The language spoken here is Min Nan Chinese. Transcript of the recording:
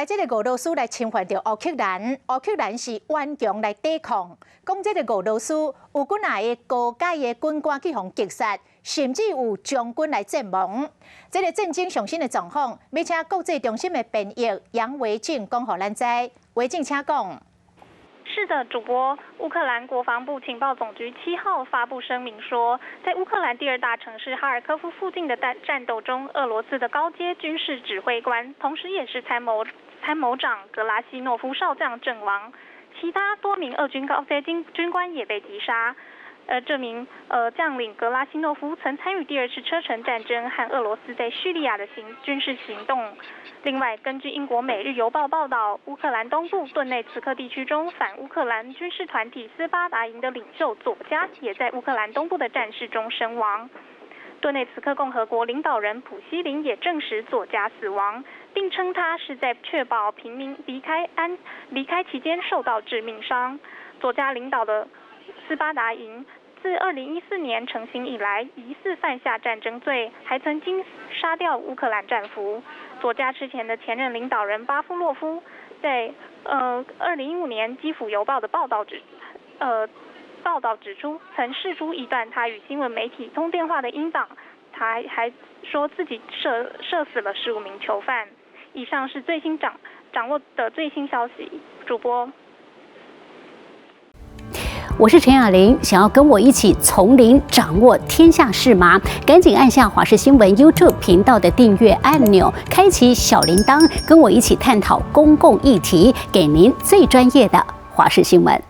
來這个俄羅斯來侵犯著烏克蘭，烏克蘭是頑強來抵抗。講這个俄羅斯有幾若个高階的軍官去予擊殺，甚至有將軍來陣亡。這个戰爭上新的狀況，欲請國際中心的編譯楊維靜講予咱知。維靜，請講。是的，主播，烏克蘭國防部情報總局7號發布聲明說，在烏克蘭第二大城市哈爾科夫附近的戰鬥中，俄羅斯的高階軍事指揮官，同時也是參謀長格拉西諾夫少將陣亡，其他多名俄軍高階軍官也被擊殺。而這名將領格拉西諾夫曾參與第二次車臣戰爭和俄羅斯在敘利亞的軍事行動。另外，根據英國《每日郵報》報道，烏克蘭東部頓內茨克地區中反烏克蘭軍事團體斯巴達營的領袖佐加也在烏克蘭東部的戰事中身亡。頓內茨克共和國領導人普希林也證實佐加死亡，並稱他是在確保平民離開期間受到致命傷。佐加領導的斯巴達營自2014年成型以來，疑似犯下戰爭罪，還曾經殺掉烏克蘭戰俘。佐加之前的前任領導人巴夫洛夫在2015年《基輔郵報》的報道指出，曾釋出一段他與新聞媒體通電話的音檔，他還說自己射死了15名囚犯。以上是最新掌握的最新消息，主播。我是陳雅玲，想要跟我一起從零掌握天下事嗎？趕緊按下華視新聞 YouTube 頻道的訂閱按鈕，開啟小鈴鐺，跟我一起探討公共議題，給您最專業的華視新聞。